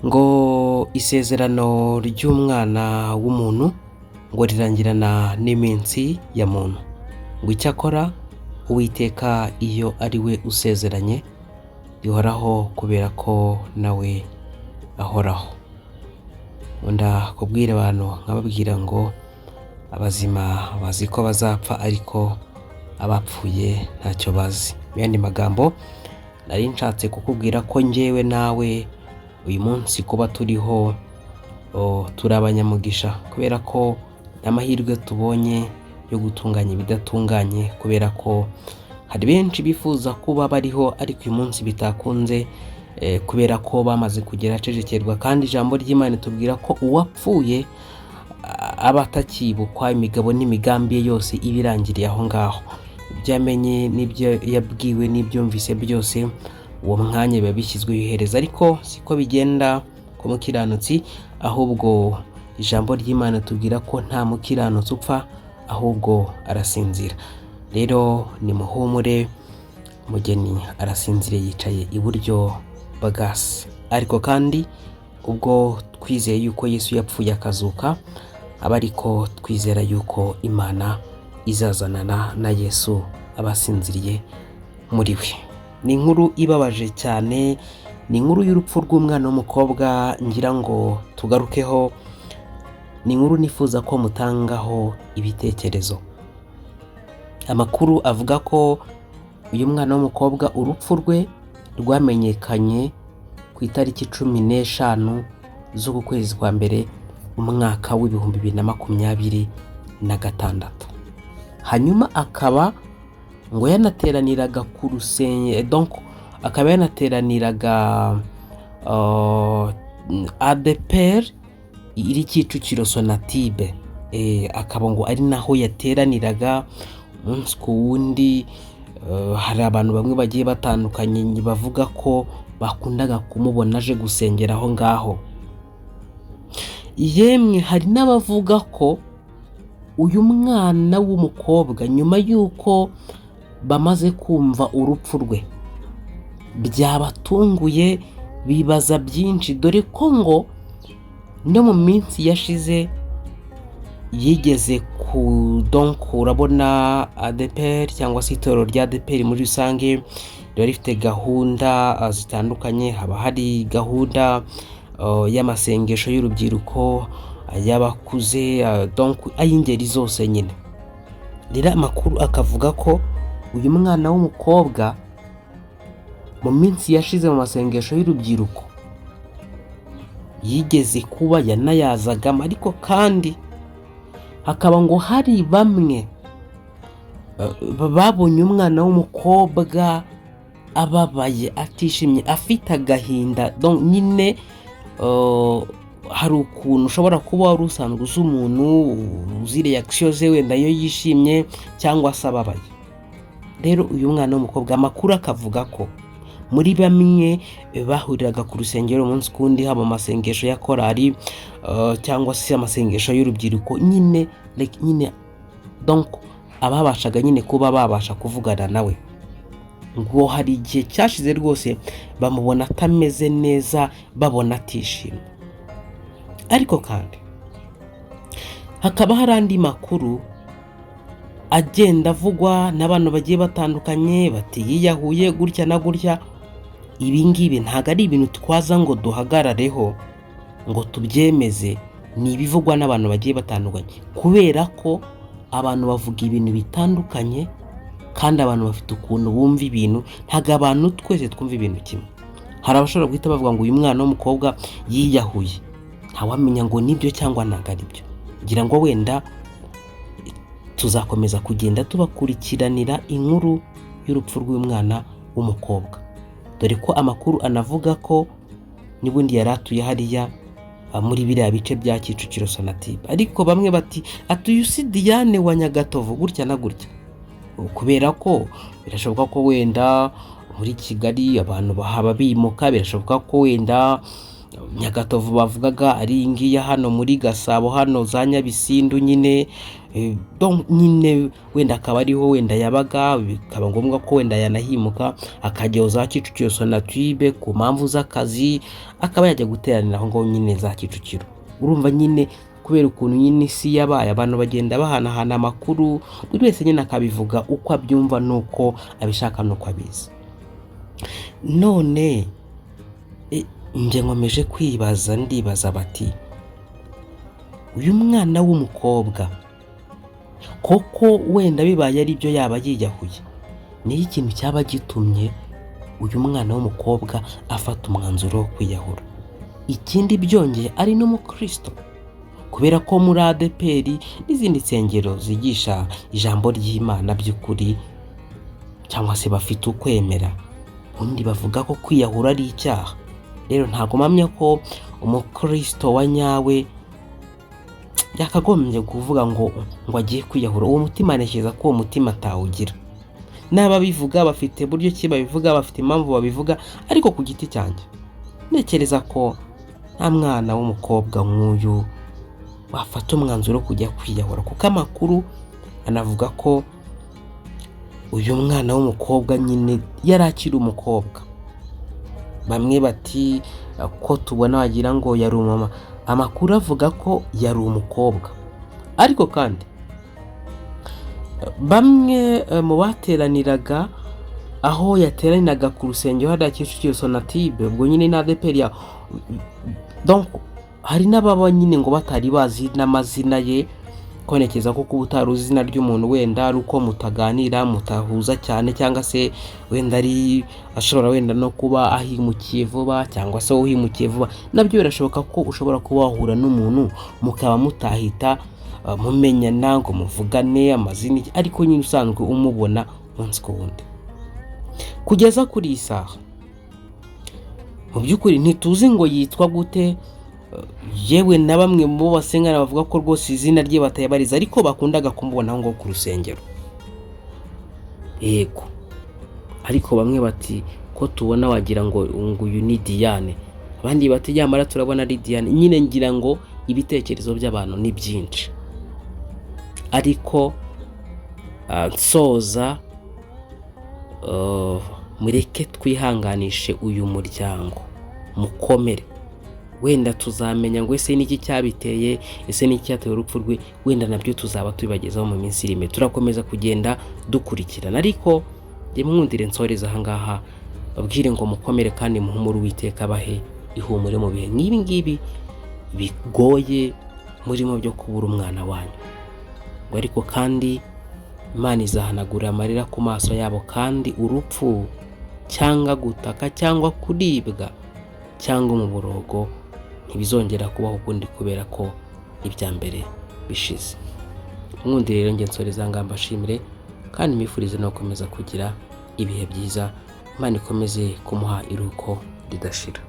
Ngo isezerano ry'umwana w'umuntu ngo rirangirana n'iminsi ya muntu, ngo icyakora Uwiteka iyo ari we usezeranye rihoraho kubera ko nawe ahoraho. Nkunda kubwira abantu nkababwira ngo abazima bazi ko bazapfa ariko abapfuye ntacyo bazi. Mu yandi magambo, nari nshatse kukubwira ko njyewe nawe uyu munsi kuba turiho turi abanyamugisha kubera ko n'amahirwe tubonye yo gutunganya ibidatunganye, kubera ko hari benshi bifuza kuba bariho ariko uyu munsi bitakunze, kubera ko bamaze kugera acecekerwa. Kandi ijambo ry'Imana itubwira ko uwapfuye aba atakibukwa, imigabo n'imigambi ye yose iba irangiriye aho ngaho. Ibyo yamenye n'ibyo yabwiwe n'ibyumvise byose uwo mwanya biba bishyizweho iherezo, ariko siko bigenda ku mukiranutsi, ahubwo ijambo ry'Imana tubwira ko nta mukiranutsi upfa, ahubwo arasinzira. Rero nimuhumure, umugeni arasinziriye, yicaye iburyo bwa Se. Ariko kandi ubwo twizeye yuko Yesu yapfuye akazuka, aba ariko twizera yuko Imana izazanana na Yesu abasinziriye muri we. Ni inkuru ibabaje cyane, ni inkuru y'urupfu rw'umwana w'umukobwa ngira ngo tugarukeho, ni inkuru nifuza ko mutangaho ibitekerezo. Amakuru avuga ko uyu mwana w'umukobwa urupfu rwe rwamenyekanye ku itariki 15 z'uku kwezi kwa mbere, umwaka w'2026. Hanyuma akaba ngo yanateraniraga ku rusengero, donc akaba yanateraniraga ADEPR iri Kicukiro Sonatube. Akaba ngo ari naho yateraniraga umunsi ku wundi. Hari abantu bamwe bagiye batandukanye bavuga ko bakundaga kumubona aje gusengera aho ngaho. Yemwe, hari n'abavuga ko uyu mwana w'umukobwa, nyuma y'uko bamaze kumva urupfu rwe, byabatunguye, bibaza byinshi, dore ko ngo no mu minsi yashize yigeze ku, donc urabona ADEPR cyangwa se itorero rya ADEPR muri rusange riba rifite gahunda zitandukanye. Haba hari gahunda y'amasengesho y'urubyiruko, ay'abakuze, donc ay'ingeri zose nyine. Rero amakuru akavuga ko uyu mwana w'umukobwa mu minsi yashize mu masengesho y'urubyiruko yigeze kuba yanayazagamo, ariko kandi hakaba ngo hari bamwe babonye umwana w'umukobwa ababaye, atishimye, afite agahinda. Donc nyine hari ukuntu ushobora kuba wari usanzwe uzi umuntu, uzi réaction ze wenda iyo yishimye cyangwa se ababaye. Rero uyu mwana w'umukobwa, amakuru akavuga ko muri bamwe bahuriraga ku rusengero umunsi ku wundi, haba amasengesho ya korali cyangwa se amasengesho y'urubyiruko nyine, like nyine donc ababashaga nyine kuba babasha kuvugana nawe, ngo hari igihe cyashize rwose bamubona atameze neza, babona atishimye. Ariko kandi hakaba hari andi makuru agenda avugwa n'abantu bagiye batandukanye, bati yiyahuye gutya na gutya. Ibi ngibi ntabwo ari ibintu twaza ngo duhagarareho ngo tubyemeze, ni ibivugwa n'abantu bagiye batandukanye, kubera ko abantu bavuga ibintu bitandukanye kandi abantu bafite ukuntu bumva ibintu. Ntabwo abantu twese twumva ibintu kimwe. Hari abashobora guhita bavuga ngo uyu mwana w'umukobwa yiyahuye, ntawamenya ngo nibyo cyangwa ntabwo ari byo. Ngira ngo wenda tuzakomeza kugenda tubakurikiranira inkuru y'urupfu rw'umwana w'umukobwa, dore ko amakuru anavuga ko n'ubundi yari atuye hariya muri biriya bice bya Kicukiro Sonatube. Ariko bamwe bati atuye usi Diane wa Nyagatovu gutya na gutya, kubera ko birashoboka ko wenda muri Kigali abantu bahaba bimuka, birashoboka ko wenda Nyagatovu bavugaga ari iyi ngiyi hano muri Gasabo, hano za Nyabisindu nyine. Donc nyine wenda akaba ariho wenda yabaga, bikaba ngombwa ko wenda yanahimuka akajya za Kicukiro Sonatube ku mpamvu z'akazi, akaba yajya guteranira aho ngaho nyine za Kicukiro. Urumva nyine kubera ukuntu nyine isi yabaye, abantu bagenda bahanahana amakuru, buri wese nyine akabivuga uko abyumva n'uko abishaka n'uko abizi. None njye nkomeje kwibaza, ndibaza bati uyu mwana w'umukobwa koko wenda bibaye ari byo yaba yiyahuye, niyo ikintu cyaba gitumye uyu mwana w'umukobwa afata umwanzuro wo kwiyahura? Ikindi byongeye ari n'umukristo, kubera ko muri ADEPR n'izindi nsengero zigisha ijambo ry'Imana by'ukuri cyangwa se bafite ukwemera, ubundi bavuga ko kwiyahura ari icyaha. Rero ntabwo mpamya ko umukristo wa nyawe yakagombye kuvuga ngo agiye kwiyahura. Uwo mutima ntekereza ko uwo mutima atawugira. N'ababivuga bafite buryo ki babivuga, bafite impamvu babivuga, ariko ku giti cyanjye ntekereza ko nta mwana w'umukobwa nk'uyu wafata umwanzuro wo kujya kwiyahura, kuko amakuru anavuga ko uyu mwana w'umukobwa nyine yari akiri umukobwa. Bamwe bati ko tubona wagira ngo yari umumama, amakuru avuga ko yari umukobwa. Ariko kandi bamwe mu bateraniraga aho yateraniraga ku rusengero hariya Kicukiro Sonatube, ubwo nyine na ADEPR ya donc hari n'ababa nyine ngo batari bazi n'amazina ye, ko ntekereza ko kuba utari uzi izina ry'umuntu wenda ari uko mutaganira, mutahuza cyane, cyangwa se wenda ari ashobora wenda no kuba ahimukiye vuba cyangwa se wowe uhimukiye vuba, nabyo birashoboka ko ushobora kuba wahura n'umuntu mukaba mutahita mumenyana ngo muvugane amazina, ariko nyine usanzwe umubona umunsi ku wundi. Kugeza kuri iyi saha mu by'ukuri ntituzi ngo yitwa gute, yewe na bamwe mu bo basengana bavuga ko rwose izina rye batayabariza, ariko bakundaga kumubona aho ngaho ku rusengero. Yego, ariko bamwe bati ko tubona wagira ngo uyu ni Diane, abandi bati nyamara turabona ari Diane. Nyine ngira ngo ibitekerezo by'abantu ni byinshi, ariko nsoza, mureke twihanganishe uyu muryango, mukomere. Wenda tuzamenya ngo ese niki cyabiteye, ese niki cyateye urupfu rwe, wenda nabyo tuzaba tubibagezaho mu minsi iri imbere. Turakomeza kugenda dukurikirana, ariko njye mwundire nsoreze aha ngaha, babwire ngo mukomere kandi muhumure, Uwiteka abahe ihumure mu bihe nk'ibi ngibi bigoye murimo byo kubura umwana wanyu. Ngo ariko kandi Imana izahanagura amarira ku maso yabo, kandi urupfu cyangwa gutaka cyangwa kuribwa cyangwa umuborogo ntibizongera kubaho ukundi, kubera ko ibya mbere bishize. Mwundi rero njye nsoreza ngaha, mbashimire kandi mbifurize no gukomeza kugira ibihe byiza. Imana ikomeze kumuha iruhuko ridashira.